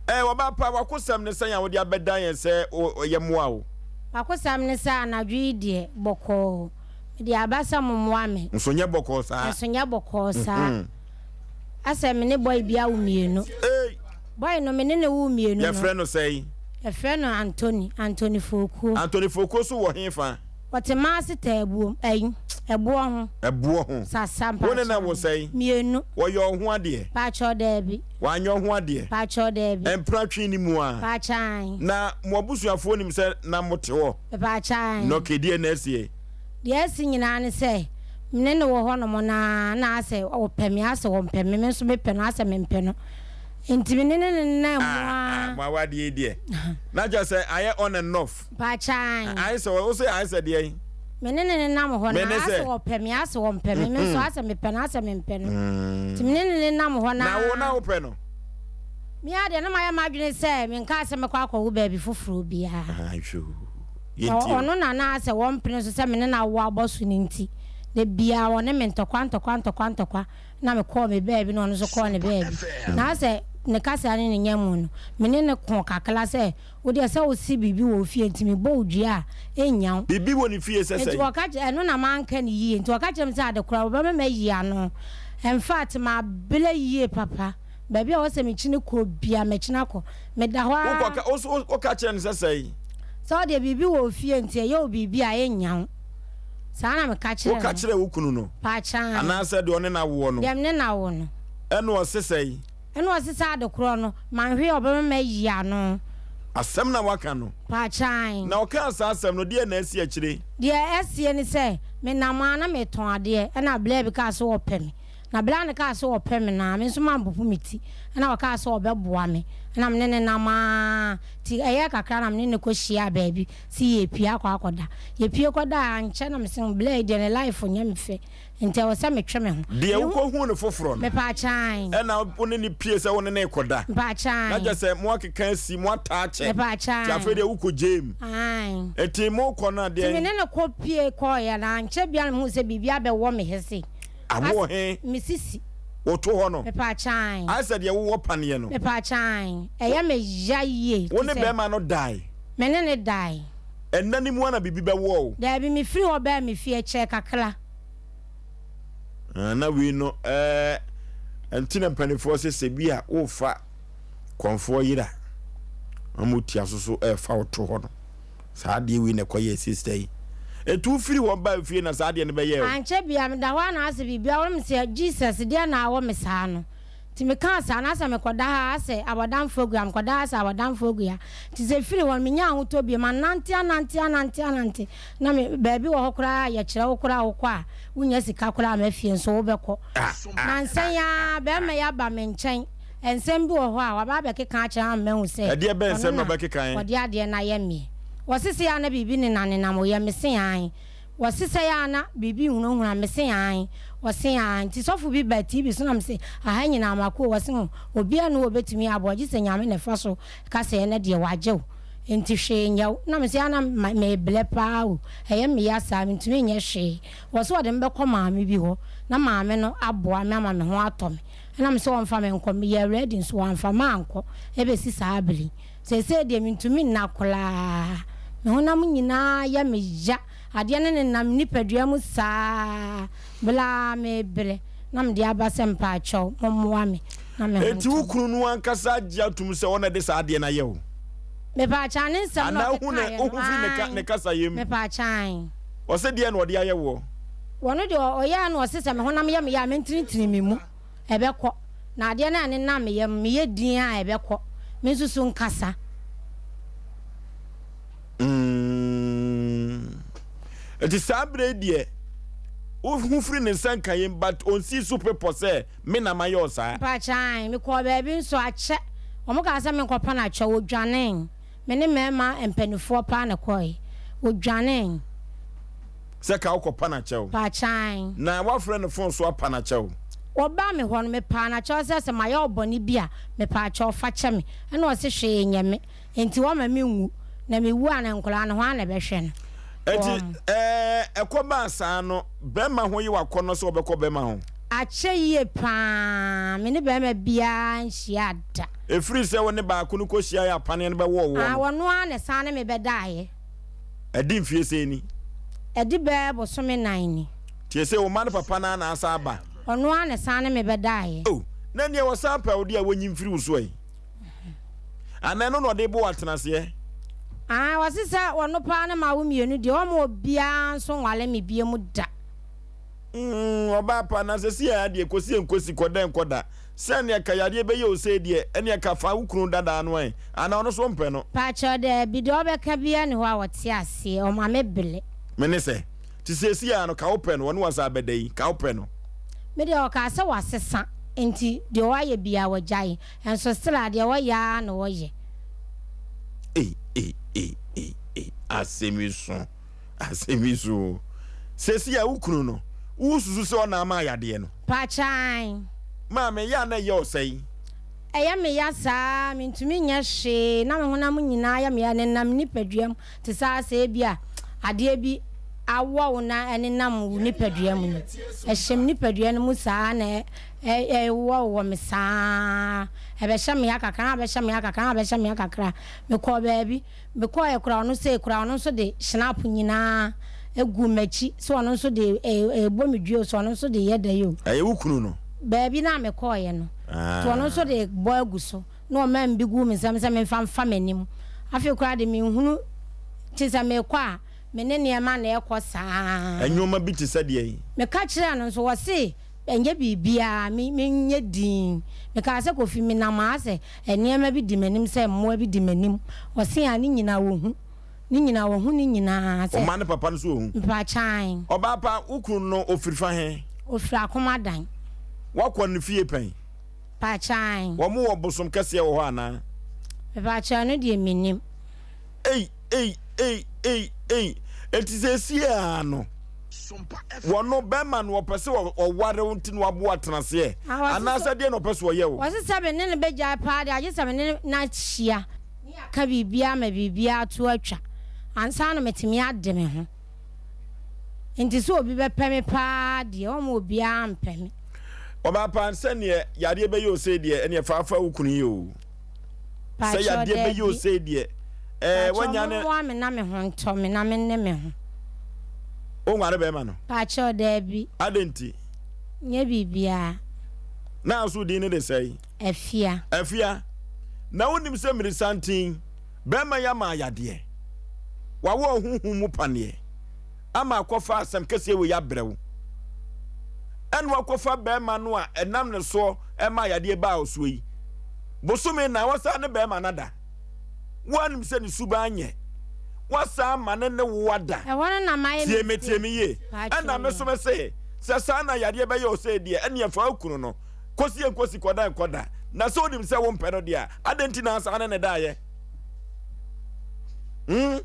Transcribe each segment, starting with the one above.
Ɛɛ ɔbaa pa, w'akosɛm ne sɛn a wode abɛdan yɛn sɛ yɛmmoa wo? M'akosɛm ne sɛ anadwo yi deɛ, bɔkɔɔ. Mede aba sɛ mommoa me. Nso nyɛ bɔkɔɔ saa. Nso nyɛ bɔkɔɔ saa. Asɛ me ne boy bi awo mmienu. Ei! Boy no, me ne no woo mmienu no. Yɛfrɛ no sɛn? Yɛfrɛ no Anthony, Anthony Fokuo. Anthony Fokuo so wɔ hefa? Wɔte Maase Taabuom, ɛyi, ɛboɔ ho. Ɛboɔ ho. Sasa, Wo ne no mpakyɛw. wo sɛn? Mmienu. Wɔyɛ wo ho adeɛ? Mpakyɛw, daabi. Wanyɛ wo ho adeɛ? Mpakyɛw, daabi. Mpena twe ne mu a? Mpakyɛw, ae. Na mo abusuafoɔ nim sɛ na mote hɔ? Mpakyɛw, ae. Nɔke, deɛ na asie? Deɛ asi nyinaa ne sɛ, me ne no wɔ hɔnom no ara, na asɛ ɔpɛ me, asɛ ɔmpɛ me, me nso mepɛ no, asɛ mempɛ no. Nti me ne no nenam mu Ah, ah, ara. mo awadeɛ yi deɛ, na kyerɛ sɛ ayɛ on and off. Mpakyɛw. Ayɛ sɛ, wo se ayɛ sɛ deɛn? Me ne no nenam hɔ Me no ne ara, sɛ? asɛ ɔpɛ me, asɛ ɔmpɛ me, me nso asɛ mepɛ no, asɛ mempɛ no. Nti me ne no nenam hɔ no Na wo, na ara. wopɛ no? Me ara deɛ, na mayɛ m'adwene sɛ menkaa sɛ mɛkɔ akɔwo baabi foforɔ biara. Ah, hwɛ o, Na yɛntie o. ɔno na na asɛ wɔmpene so sɛ me ne no awo abɔ so no nti, da biara ɔne me ntɔkwa ntɔkwa ntɔkwa ntɔkwa. Na mekɔɔ me baabi na ɔno nso kɔɔ ne baabi. Na asɛ ne kasa ne ne nya mu no, me ne no koo kakra sɛ, Wo deɛ sɛ wose biribi wɔ wo fie nti mebɔ wo dua a, ɛnnya wo. Biribi wɔ ne fie sɛ Nti sɛn? ɔka kyerɛ, ɛno na manka no yie, nti ɔka kyerɛɛ me sɛ adekora wɔbɛma mayi ano. Infact, mabrɛ yie papa. Baabi a ɛwɔ sɛ mekyini kɔ biara, mɛkyini akɔ. Meda hɔ ara. Wokɔ ka, wo nso woka kyerɛɛ no sɛ sɛn? Sɛ wo deɛ biribi wɔ wo fie nti ɛyɛ wo biribi a, ɛnnya wo. Saa na meka kyerɛɛ Woka no. kyerɛɛ wo kunu no? Paakyaa. Anaasɛ deɛ ɔne no awoɔ no? Deɛ me ne no awo no. Ɛna ɔse sɛn? Ɛna ɔse sɛ ade korɔ no, manhwee a ɔbɛma mayi ano. Asɛm na waka no. Paakyaa. Na ɔkaa saa asɛm no, deɛn na asi akyire? Deɛ asie ne sɛ, menam a na metɔn adeɛ, ɛna blaa bi kaa sɛ ɔpɛ me. Na berɛ a no kaa sɛ ɔpɛ me no ara, me nso mampopo me ti, ɛna ɔkaa sɛ ɔbɛboa me, ɛna me ne no nam ara, nti ɛyɛɛ kakra na me ne no kɔhyiaa baabi sɛ yɛrepue akɔ akɔda. Yɛpue kɔdaeɛ, ankyɛ na mese blaa yi deɛ ne life nyɛ me fɛ, nti ɛwɔ sɛ metwe me ho. Deɛ Mehu. wokɔhuu no foforɔ no, Mepaakyɛw. ɛna wo ne no pue sɛ wo ne no rekɔda, Mepaakyɛw. na kyerɛ sɛ moakeka asi, moataa kyɛ, Mepaakyɛw. nti afei deɛ wokɔgyaam. Ae. Nti mokɔ no a Nti deɛn? me ne no kɔ pue kɔeɛ no, ankyɛ biara na mehuu sɛ biribi abɛwɔ me he sei. Awɔ he? Me sisi. Woto hɔ no? Mepaakyɛw. Ayɛ sɛ deɛ wowɔ paneɛ no. Mepaakyɛw. Ɛyɛ me ya yie. Wo ne bɛɛma no dae? Me ne no dae. Ɛnna no mu ara na biribi bɛwɔɔ wo? Daabi, mefiri hɔ baa me fie, ɛkyɛɛ kakra. Ah, na wei no ɛɛ, ɛnti na mpanimfoɔ sɛ sɛ bi a wofa kɔnfoɔ yere a, na wɔtia so so ɛɛfa wo to hɔ no. Saa adeɛ wei na ɛkɔyɛɛ sister yi. Ɛtu firi hɔ baa fie na saa adeɛ no bɛyɛɛ wo. Ankyɛ biara meda hɔ a na asɛ biribi awɔ me sɛ Jesus deɛ na awɔ me saa no. Nti mekaa saa na asɛ mekɔda ha asɛ abɔdamfoɔ agu ha mekɔda ha asɛ abɔdamfoɔ agu ha. Nti sɛ firi hɔ no menyaa ahotɔ bio manante anante anante anante na me baabi wɔ hɔ koraa a yɛkyerɛ wo koraa wokɔ a wonnya sika koraa ma fie nso wobɛkɔ. Nansa yi ara bɛrima yi aba me nkyɛn Nsɛm bi wɔ hɔ a, waba abɛkeka akyerɛ me ama mahu sɛ Ɛdeɛ bɛn ɔno nsɛm na na ɔbɛkekae? ɔde adeɛ no ayɛ meɛ. Wɔsesɛe a na biribi nenanenam wo yam, mese aane. Wɔsesɛe a na biribi hunahuna, mese aane. Wɔse aane. Nti sɔfo bi baa TV so na mese aha nyinaa mako o, wɔse ho obiara nni hɔ a ɔbɛtumi aboa gye sɛ Nyame na ɛfa so ka sɛ ɛnɛ deɛ wagye wo nti hwee nyɛ wo. Na mese a na mebrɛ paa o, ɛyɛ me ya saa mentumi nyɛ hwee. Wɔse wɔde me bɛkɔ maame bi hɔ na maame no aboa me ama me ho atɔ me. Ɛna me sɛ ɔmfa me nkɔ, meyɛɛ ready nso wamfa me ankɔ ɛbɛsi saa bere yi. Seesei deɛ mentumi nna koraa, me honam nyinaa yɛ me ya, adeɛ no nenam me nipadua mu saa, berɛ ara merebrɛ na mede aba sɛ mpaakyɛw mommoa me na me ho Enti wo ntɔ me. kunu no ankasa agye atom sɛ ɔna de saa adeɛ no ayɛ wo? Mepaakyɛw ne nsɛm na Anaa wohu ne ɔkekaeɛ no, wohu firi ne ka aane, ne kasayɛ mu? mepaakyɛw aane. Ɔse deɛn na ɔde ayɛ woɔ? Wɔno deɛ ɔyɛɛ no ɔse sɛ me honam yɛ me ya a mentenetene me mu ɛbɛkɔ na adeɛ no a ɛnenam me yam meyɛ din a ɛbɛkɔ me nso so nkasa. Mm. Nti saa berɛ yi deɛ wohu firi ne nsa nka yɛm but ɔnsii so pepɔ sɛ me na mayɛ wo saa. Mpakyɛw, mekɔɔ baabi nso akyɛ wɔn kaa sɛ menkɔpa no akyɛw wɔdwanee. Me ne mmarima mpaninfoɔ paa na ɛkɔɔe. Wɔdwanee. Sɛ ka wokɔ pa no akyɛw. Paakyan. Na woafrɛ no fon so apa no akyɛw. Wɔbaa me hɔ no, mepaa no akyɛw sɛ sɛ mayɛ wo bɔne bi a, mepaakyɛw fa kyɛ me. Ɛna ɔse hwee nyɛ me, enti wɔmma me nwu. Na mewu a na nkwadaa no hwan na ɛbɛhwɛ no? Enti Wɔn. ɛɛ ɛkɔbaa saa no, bɛrima ho ye w'akɔnnɔ sɛ wobɛkɔ bɛrima ho? Akyɛ yie paa, me ne barima biara nhyiaa da. Ɛfiri sɛ wo ne baako no kɔhyiaeɛ a paneɛ no bɛwɔɔ woɔ Ah, no. ɔno ara na ɛsan ne me bɛdaeɛ. Ɛde mfie sɛn ni? Ɛde bɛyɛ bosome nan ni. Tie sɛ wo mma no papa no ara na asan aba. Ɔno ara na ɛsan ne me bɛdaeɛ. Oh, na nea ɔsan pɛ wo deɛ a wɔnyi mfiri wo so ɛ? Anaa ɛno na ɔde bɔ wo atenaseɛ? Ah, ɔse sɛ ɔno paa ne mawo mmienu deɛ, ɔmma obiara nso nwale me biom da. Mm, ɔbaa pa, na sɛsi a deɛ kɔsi nkosi, kɔda nkɔda. Sɛ neɛ ka yadeɛ bɛyɛ wo sei deɛ, ɛneɛ ka fa wo kunu dadaa no ɛ, anaa ɔno nso wompɛ no? Pakyɛw daabi, deɛ ɔbɛka biara nni hɔ a ɔte aseɛ, ɔma me bele. Me ne sɛ, nti seesei ara no ka wopɛ no, ɔne wo asan abɛda yi, ka wopɛ no? Me deɛ ɔkaa sɛ wasesa, nti deɛ wayɛ biara wagyae, nso still a deɛ ɔyɛ ara na ɔyɛ. Ei ei ei ei ei asɛm yi so. Asɛm yi so o. Sɛsi a wo kunu no, wo susu sɛ ɔna ama yadeɛ no? Paakyan. Maame, ɛyɛ a na ɛyɛ wo sɛn? Ɛyɛ me ya saa, mentumi nyɛ hwee, na me honam nyinaa yɛ me ya, ɛnenam me nipadua mu te sɛ asɛ ebia adeɛ bi awɔ wo na ɛnenam wo nipadua mu no. Ɛhyɛ me nipadua no mu saa na ɛwowɔwowɔ me saa. Ɛbɛhyɛ me ya kakra, na abɛhyɛ me ya kakra, na abɛhyɛ me ya kakra. Mekɔɔ baabi. Mekɔeɛ koraa ɔno sei koraa ɔno nso de schnapp nyinaa guu m'akyi sɛ ɔno nso de rebɔ me dua o sɛ ɔno nso de reyɛ dɛn o. Ɛyɛ wo kunu no? Baabi no a mekɔeɛ no. Nti ɔno nso de bɔ agu so na ɔmaa me bi guu me nsam sɛ memfa mfa m'anim. Afei koraa de menhunu te sɛ mekɔ a me ne nneɛma na ɛrekɔ saa. Nneɛma bi te sɛ deɛn? Meka kyerɛɛ no nso ɔse ɛnyɛ biribiara me menyɛ dinn. Mekaa sɛ Kofi menam ha sɛ Nneɛma bi di m'anim sɛ mmoa bi di m'anim. Ɔse a ne nyinaa wɔhu. Ne nyinaa wɔhu ne nyinaa sɛ. Ɔma ne papa no so ɔhu. Mpaakyan. Ɔbaa pa, wo kunu no ɔfiri fa he? Ɔfiri Akomadan. Woakɔ ne fie pɛn? Mpaakyan. Wɔn wɔ bosom kɛseɛ wɔ hɔ anaa? Mepaakyɛw, ɛno deɛ mennim. Ei ei ei ei ei enti seesei ara no wɔno bɛrima no ɔpɛ sɛ ɔware wo nti na waboa atenaseɛ anaasɛ deɛ na ɔpɛ sɛ ɔyɛ wo. Wɔse sɛ me ne no bɛgyae paa deɛ agye sɛ me ne no ahyia ne yɛaka biribiara ma biribiara to atwa ansa na matumi ade me ho. Nti sɛ obi bɛpɛ me paa deɛ ɔmma obiara mpɛ me. Ɔbaa paa sɛdeɛ yadeɛ bɛyɛ wo sei deɛ ɛneɛ fa fa wo kunu yi oo. Sɛ Pakyɛw yadeɛ bɛyɛ daabi. osei deɛ, ɛɛ Pakyɛw wanya ne. mommoa me na me ho ntɔ me na me ne me ho. Wonware bɛrima no? Pakyɛw daabi. Adɛn nti? Nyɛ biribiara. Na nso wo din no de sɛn? Afia. Afia, na wonim sɛ mirisanten bɛrima yi ama yadeɛ? Wawɔ ɔhonhom mu paneɛ ama akɔfa asɛm kɛseɛ wei abrɛ wo. Ɛna wakɔfa bɛrima no a ɛnam ne soɔ ɛma yadeɛ baa wo soɔ yi. Bosome na wasan ne bɛrima no ada. Woanim sɛ ne suban nyɛ. Wasan ama ne ne wo ada. Ɛhɔ no na mayɛ Tie me, tie mistake. me yie. Ɛna me Paatwoo so yo. me se, sɛ saa na yadeɛ bɛyɛ wo sei deɛ, ɛneɛ fa wo kunu no kɔsi ɛnkɔsi kɔda nkɔda. Na sɛ wonim sɛ wompɛ no deɛ a, adɛn nti na asan ne no daeɛ? Hmm?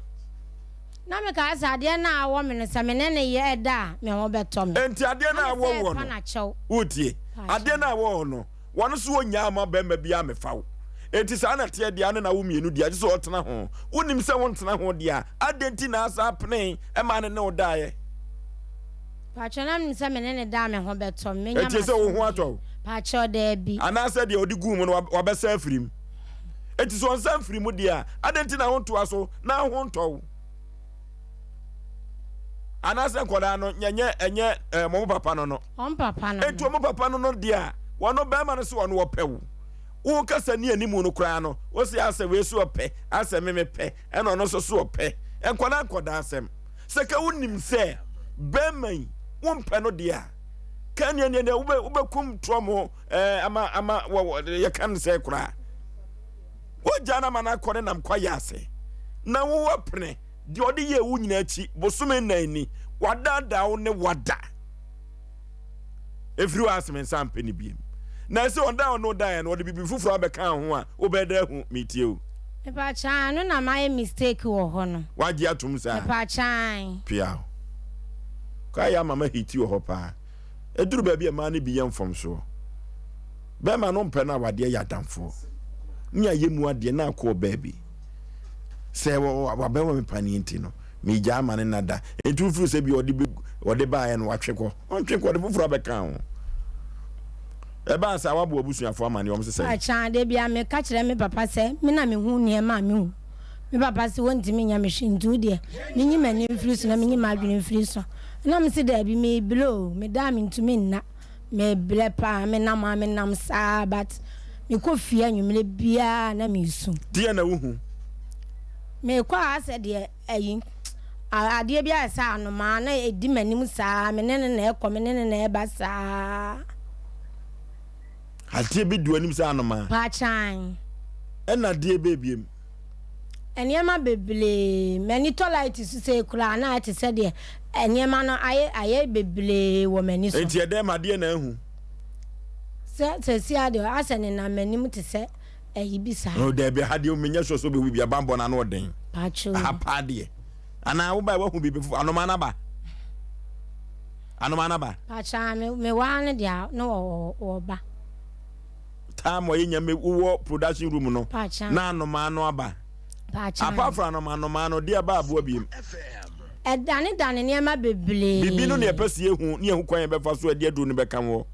Na mekaa sɛ adeɛ no a awɔ me no, sɛ me ne no yɛ da a, me ho bɛtɔ me. Enti adeɛ no Na a me awɔ sɛ woɔ ɛpa no, no akyɛw. wotie, adeɛ no a awɔ wo no, Wɔn nso wɔnnyaa mma barima biara mmɛfa wo. Enti saa na ɛteɛ deɛ, ane na wo mmienu deɛ, agye sɛ ɔtena ho. Wonim sɛ wontena ho deɛ a, adɛn nti na asan penee maa ne ne wo daeɛ? Pakyɛ na menim sɛ me ne no da a me ho bɛtɔ me, mɛnya Enti sɛ wo ho atɔ m'asomdwie. wo? Pakyɛ daabi. Anaasɛ deɛ ɔde guu mu no wabɛsa afiri mu? Enti sɛ ɔnsa mfiri mu deɛ a, adɛn nti na wontoa so na wo ho ntɔ wo? Anaasɛ nkwadaa no nyɛ ɛnyɛ ɛɛ mo papa no no? Wɔn papa no Enti no. wɔn papa no no deɛ a, wɔn barima no sɛ ɔno ɔpɛ wo. Wo kasa ni anim no koraa no, wo se asɛ wei so ɔpɛ, asɛ me mepɛ, ɛna ɔno nso so ɔpɛ. Nkwadaa nkwadaa asɛm. Sɛ ka wonim sɛ bɛrima yi wompɛ no deɛ a, ka neɛ neɛ neɛ wobɛ wobɛkum trɔm ɛɛ ama ama wɔ yɛka no sɛ koraa. Wogya no ama no akɔ ne nam kwaeɛ ase na wowɔ pene deɛ ɔde yɛɛ wo nyinaa akyi bosome nnan ni, wadaadaa wo ne wada. Ɛfiri hɔ a se me nsa mpɛ no biem. Na ɛsɛ ɔda a ɔne wo daeɛ no ɔde biribi foforɔ abɛka ho a wobɛyɛ dɛ ahu metie o. Mepaakyɛw ɛno na mayɛ mistake wɔ hɔ no. Wagye atom saa? Mepaakyɛw. Piaw. Kwa yɛ ama ma hiti wɔ hɔ paa. Ɛduru baabi a mmaa no bi yɛ mfomsoɔ. Bɛrima no mpɛ no awadeɛ yɛ adamfoɔ. Ne ayɛ mu adeɛ na akɔ ɔbaa bi. Sɛ wabɛwɔ me paneɛ nti no. Megyaa ma no nna da. Enti wofiri sɛ bi ɔde bɛ ɔde baeɛ no watwe kɔ. Ɔntwe kɔ, ɔde foforɔ abɛka ho. Ɛbaa saa woabɔ w'abusuafoɔ amaneɛ wɔn se sɛn? Akyɛ a, da biara meka kyerɛ me papa sɛ me na mehu nneɛma a mehu. Me papa se wɔntumi nyɛ me hwee nti wo deɛ menyi m'ani mfiri so na menyi m'adwene mfiri so. Ɛna mese daabi merebrɛ o, meda a mentumi nna. Mebrɛ paa, menam a menam saa but mekɔ fie anwummerɛ biara na meresu. Deɛn na wohu? Mekɔ a asɛ deɛ ayi adeɛ bi ayɛ sɛ anomaa na ɛdi m'anim saa, me ne no na ɛkɔ, me ne no na ɛba saa. Adeɛ bi di w'anim sɛ anomaa? Paakyan. Ɛna adeɛ bɛɛ biem? Nneɛma bebree. M'ani tɔ light so sei koraa na ayɛ te sɛ deɛ nneɛma no ayɛ ayɛ bebree wɔ m'ani so. Enti ɛdɛn ma adeɛ na ahu? Sɛ sɛsi ara deɛ asɛ nenam m'anim te sɛ ayi bi saa. Oh daabi aha deɛ menyɛ sure sɛ wobɛhu biribi abanbɔ no ano ɔden. Paatwoo. Aha paa deɛ. Anaa wobae woahu biribi foforɔ anomaa no aba? Anomaa no aba? Paatwoo me me waa no deɛ na wɔba. Time ɔyɛ nyame wowɔ production room no na anomaa no aba. Apart from anoma anomaa no deɛ ɛba aboa biem. Ɛdane dane nneɛma bebree. Bibi no na yɛpɛ sɛ yɛhu ne yɛhu kwan yɛbɛfa so ɛde aduro no bɛka wɔ.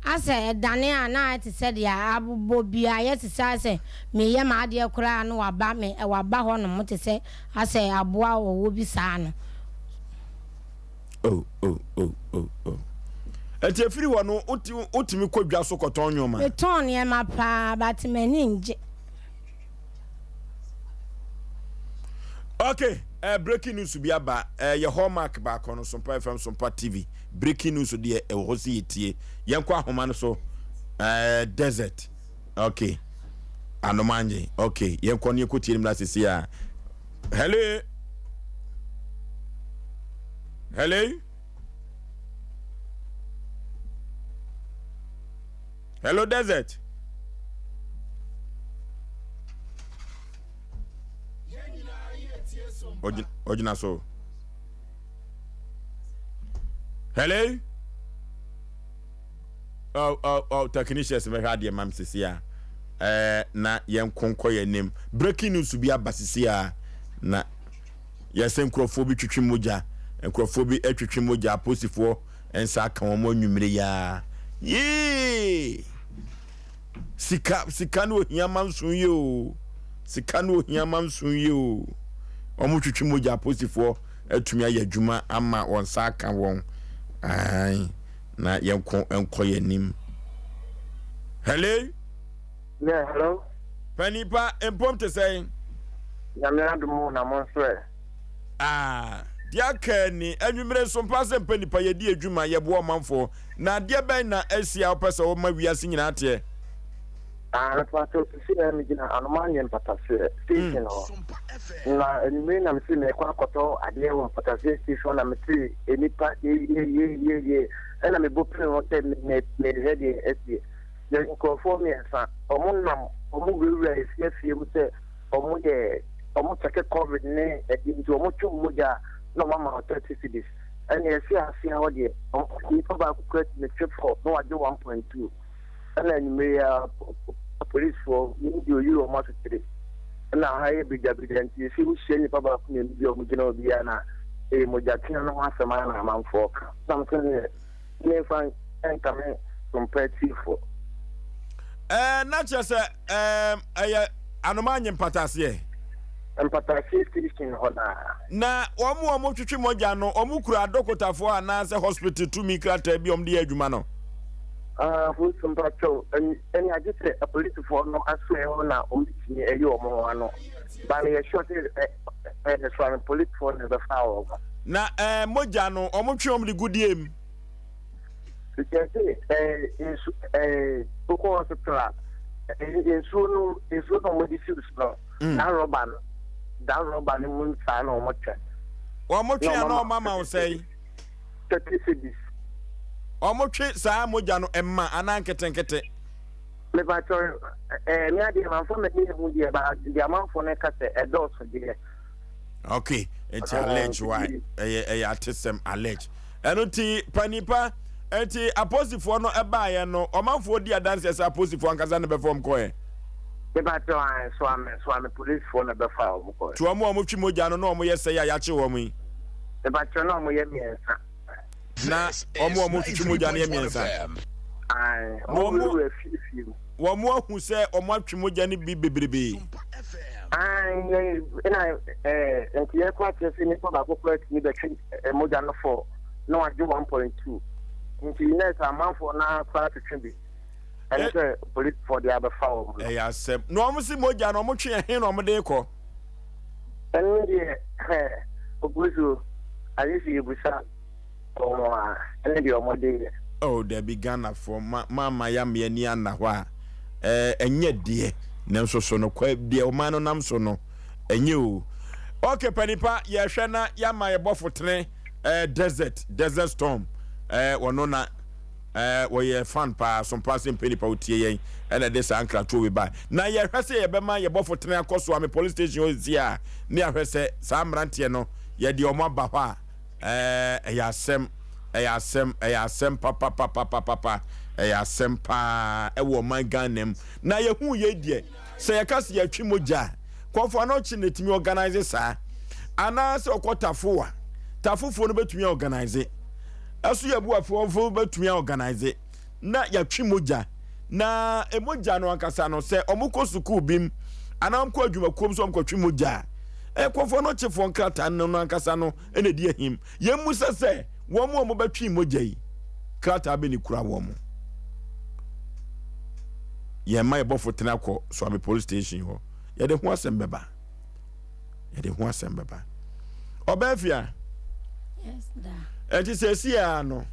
Asɛ ɛdane a na ayɛ te sɛ deɛ abobɔ bi ayɛ te sɛ asɛ meyɛ m'adeɛ koraa na waba me waba hɔ nom te sɛ asɛ aboa ɔwɔ bi saa no. Oh, oh, oh, oh, oh. Ɛti efiri hɔ no, wotumi kɔ dwa so kɔtɔn nneɛma? Metɔn nneɛma paa, but m'ani ngye. Okay, uh, breaking news bi aba. Uh, yɛ hallmark baako no Sompa FM, Sompa TV. Breaking news deɛ ɛwɔ hɔ sɛ yɛtie. Yɛnkɔ ahoma no so. Uh, desert. Okay. Anomanje. Okay, yɛnkɔ ne yɛnkɔ tie no mmra sisi a. Hello. Hello. Hello desert. Ogyina so. Hello. Oh, oh, oh, technicians mɛhwɛ adeɛ mam sisi a. Eh, na yɛn nkonkɔ yɛn anim. Breaking news bi aba sisi a na yɛsɛ nkurɔfoɔ bi twitwi mogya, nkurɔfoɔ bi twitwi mogya, apolisifoɔ nsa aka wɔn anwummere yi ara. Yee! Sika, sika ne ohia ma nso yi o. Sika ne ohia ma nso yi o. Wɔn twitwi mogya apolisifoɔ atumi ayɛ adwuma ama wɔn nsa aka wɔn. Ae, na yɛn ko nkɔ yɛn anim. Hello? Yeah, hello. Panipa, mpom te sɛn? Nyame adom o, na mo nso ɛ? Ah, deɛ aka ni, anwummere nso mpa sɛ mpa nipa yɛdi adwuma, yɛboa ɔmanfoɔ. Na adeɛ bɛn na asi a wopɛ sɛ woma wiase nyinaa teɛ? Ah, mepakyɛw sisi na megyina Anomaanye mpataseɛ station hɔ. Na anwummere na mese merekɔ akɔtɔ adeɛ wɔ mpataseɛ station na mete nnipa yeyeyeyeye ɛna mebɔ pini hɔ sɛ mehwɛ deɛ asie. Yɛ nkurɔfoɔ mmiɛnsa, wɔn nam, wɔn wurawura efie afie mu sɛ wɔn yɛ wɔn kyɛke covid ne ɛdeɛ nti wɔn twe wɔn mogya a na wɔn ama wɔn 30 cedis. Ɛna ɛsi aseɛ hɔ deɛ wɔn nipa baako kura tumi twe fɔ na wagye 1.2. Ɛna anwummerɛ yi ara apolisifoɔ wɔn deɛ oyi wɔn asotire. Ɛna ha yɛ birigya-birigya nti esi wohyia nipa baako mmienu bi a wɔn gyina hɔ biara na ɛyɛ mogya twe no ho asɛm ara na amanfoɔ ka. Na mo sɛ deɛ memfa nkame sompa atiefoɔ. Ɛɛ na kyerɛ sɛ ɛɛ ɛyɛ anoma nye mpataseɛ. Mpataseɛ station hɔ naa. Na wɔn a wɔtwetwe mogya no, wɔn kura adokotafoɔ anaasɛ hospital tumi krataa bi a wɔde yɛ adwuma no? Ah, polisi mpakyɛw, ɛne agye sɛ apolisifoɔ no asoɛ hɔ na wɔn betumi ayi wɔn ho ano. Ba no yɛ sure sɛ ɛ ɛ soame polisifoɔ na ɛbɛfa wɔn. Na ɛɛ mogya no, wɔtwe wɔn de gu deɛ mu? Yɛse ɛɛ nsu ɛɛ wokɔ hospital a nsuo no nsuo na wɔde siw so no mm. that rɔba no that rɔba no mu nsaa na wɔn twɛ. Wɔn twe a na wɔn ama wo sɛn? 30 cedis. Wɔn twe saa mogya no mma anaa nketenkete? Mepakyɛw ɛɛ me adeɛ manfa m'ani ehu deɛ ba deɛ amanfoɔ no ka sɛ ɛdɔɔso deɛ. Okay, nti allege wa ɛyɛ ɛyɛ atesɛm allege. Ɛno nti panipa nti aposifoɔ no ɛbaeɛ no ɔmanfoɔ di adanseɛ sɛ aposifoɔ ankasa na bɛfa wɔn kɔɛ. Mepakyɛw ae soame soame polisifoɔ na bɛfa wɔn kɔɛ. To wɔn a wɔtwi mogya no na wɔn yɛ sɛe a yɛakye wɔn yi. Mepakyɛw na wɔn yɛ mmiɛnsa. Na wɔn a wɔtwitwi mogya no yɛ mmiɛnsa. Ae, Na wɔn wɔn wurawura fie fie mu. wɔn ahu sɛ wɔn atwe mogya no bi bebrebe. Ae, yɛn ɛna ɛɛ nti yɛkɔ akyerɛ sɛ nipa baako koraa tumi bɛtwe ɛ mogya no fɔ na wagye 1.2 nti nɛɛsɛ amanfoɔ no ara koraa twetwe bi ɛne Ɛ sɛ polisifoɔ de abɛfa wɔn no. ɛyɛ asɛm. Na wɔn se mogya no wɔn twe ɛhe na wɔn de kɔ? Ɛno deɛ hɛ oguso agye sɛ yɛbusa wɔn a ɛne deɛ wɔn de yɛ. Oh dabi Ghanafoɔ ma ma ama yame ani anna hɔ a eh, ɛnyɛ deɛ nanso so no kwa deɛ ɔman no nam so no ɛnyɛ o. Ok panipa yɛhwɛ na yama yɛ bɔfo tene eh, desert desert storm eh, wɔno na eh, wɔyɛ fan paa so paa sɛ mpɛ nipa wotie yɛn ɛna ɛde saa nkratoɔ wei ba na yɛhwɛ sɛ yɛbɛma yɛ bɔfo tene akɔ so ame police station hɔ si a ne ahwɛ sɛ saa mmeranteɛ no yɛde wɔn aba hɔ a Ɛɛ ɛyɛ asɛm, ɛyɛ asɛm, ɛyɛ asɛm papapapapapa, ɛyɛ asɛm paa ɛwɔ ɔman Ghana mu. Na yɛhu yei deɛ, sɛ yɛka sɛ yɛtwe mogya a, Kɔmfo Anɔkye na ɛtumi organise saa. Anaasɛ ɔkɔ Tafo a, Tafofoɔ no bɛtumi organise. Ɛso yɛbuafoɔ nso bɛtumi organise na yɛatwe mogya. Na mogya no ankasa no, sɛ wɔkɔ sukuu bi mu anaa wɔkɔ adwumakuo mu sɛ wɔkɔtwe mogya a, Kɔmfo Anɔkyefoɔ nkrataa no ankasa no na ɛdi ahim. Yɛmmisa sɛ, wɔn a wɔbɛtwee mogya yi, krataa bɛ ne kura wɔn? Yɛn mma yɛbɔfo tena kɔ Suame police station hɔ. Yɛde ho asɛm bɛba. Yɛde ho asɛm bɛba. Ɔbaa fia. Yes, da. Ɛnti sɛ esi a no,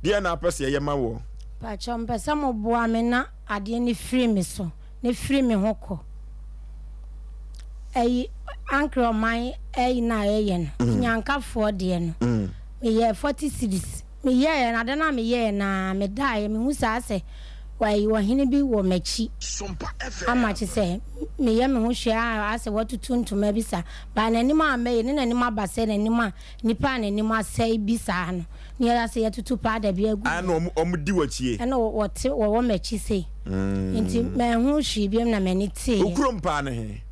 deɛ na apɛ sɛ yɛyɛ ma wɔ? Pakyɛ mpɛ sɛ mo boa me na adeɛ no firi me so. Ne firi me ho kɔ. Ɛyi ankrɛ ɔman ɛyi no a yɛyɛ no nyankafoɔ deɛ no meyɛɛ 40 cedis meyɛɛ no ada no a meyɛɛ no a medaeɛ mehu saa sɛ ɛyi ɔhene bi wɔ m'akyi ama kye sɛ meyɛ me ho hwɛ a asɛ watutu ntoma bi saa baa n'anim a mɛyɛ ne n'anim aba sɛ n'anim a Nipa a n'anim asɛe bi saa no, ne yɛra sɛ yɛtutu paada bi agu ne. Ɛna wɔn di w'akyi. Ɛna wɔte wɔwɔ m'akyi sei. Nti manhu hwee biom na m'ani teeɛ. Wo kurom paa ne he?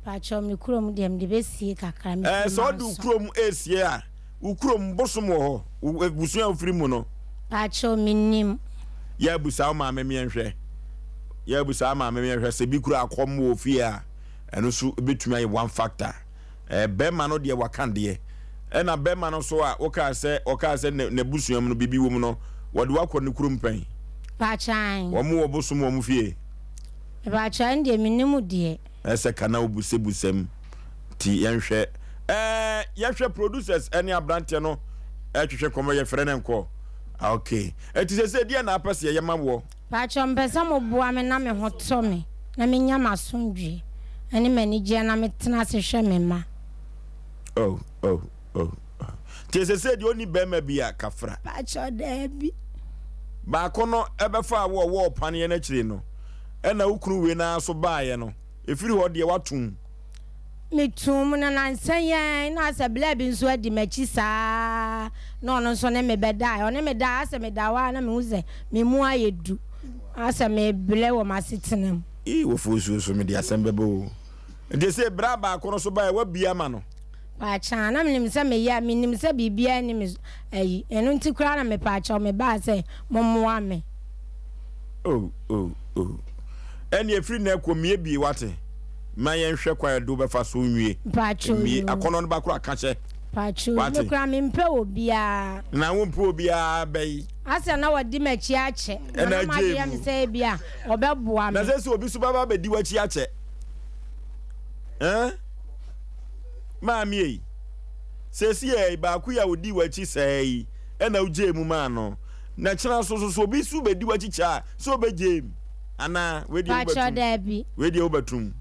Pakyɛw me kurom deɛ mede bɛsie kakra, mefiri Ɛɛ sɛ ɔde wo Manso. kurom esie a, wo kurom bosom wɔ hɔ? Wo abusua a wofiri mu no? Pakyɛw mennim. Yɛ abusa wo maame meɛnhwɛ. Yɛ abusa wo maame meɛnhwɛ sɛ bi kura akɔm wɔ fie a, ɛno nso ebetumi ayɛ one factor. Eh, bɛrima no deɛ waka deɛ. Ɛna bɛrima no nso a wokaa sɛ ɔkaa sɛ n'abusua mu no biribi wɔ mu no, wɔde wo akɔ ne kurom pɛn? Paakyan. Wɔn wɔ bosom wɔn fie? Paakyan deɛ menim deɛ. Ɛsɛ ka na wobusabusam nti yɛnhwɛ. Eh, yɛhwɛ producers ɛne aberanteɛ no ɛtwetwe nkɔmmɔ yɛfrɛ no nkɔ. Ah, okay. Ɛti sɛ sɛ deɛ na apɛ sɛ yɛyɛ ma woɔ? Pakyɛw mepɛ sɛ mo boa me na me ho tɔ me na me nya m'asomdwie ɛne m'anigyeɛ na me tena ase hwɛ me mma. Oh oh oh oh Nti sesei deɛ ɔnni bɛɛma bi a kafra. Pakyɛw daabi. Baako no ɛbɛfaa wo ɔwɔɔ paneɛ no akyire no ɛna wo kunu wei no ara so baeɛ no ɛfiri hɔ deɛ woatom. Metuu mu na nansa yi ara na asɛ bla bi nso adi m'akyi saa na ɔno nso ne me bɛdaeɛ. Ɔne me daeɛ asɛ meda hɔ a na mehu sɛ me mu ayɛ du, asɛ mebrɛ wɔ m'asetena mu. Ii wo fosuo so mede asɛm bɛba oo. Nti ɛsei bra baako no so baeɛ woabie ama no? Paakyaa, na menim sɛ meyɛ a menim sɛ biribiara nni me so ayi, ɛno nti koraa na mepaakyɛw mebaa sɛ mommoa me. Oh oh oh Ɛnneɛ firi nnɛ kɔ mmiebie wate Ma yɛnhwɛ kwan a ɛde wo bɛfa so nwie Mpakyɛw Mmie yoo. akɔnnɔ no ba koraa ka kyɛ Mpakyɛw yoo, wate. Me koraa mempɛ obiara. Na wompɛ obiara bɛyi. Asɛ na wadi m'akyi akyɛ. Na Ɛna na agye m'adwene yɛ me mu. sɛ ebia ɔbɛboa Na me. sɛ sɛ obi nso bɛba abɛdi w'akyi akyɛ Eh Maame ei, seesei ei baako yi a odii w'akyi sɛɛ yi ɛna wogyee mu maa no. Na kyena so so so obi nso bɛdi w'akyi kyɛ a, sɛ ɔbɛgyee mu anaa? Wei deɛ Pakyɛ wobɛtum. daabi. Wei deɛ wobɛtum.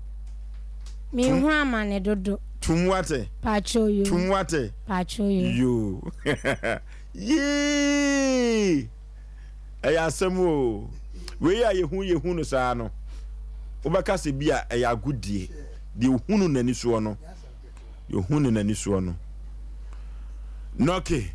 Me Tum. hu amane dodo. Tum wate. Pakyɛ yo. Tum wate. Pakyɛ yo. Yoo. Yii! Ɛyɛ asɛm o. Wei a yɛhu yɛhu no saa no, wobɛka sɛ bi a ɛyɛ agodie. Deɛ ohunu n'ani soɔ no, deɛ ohunu n'ani soɔ no. Nɔke.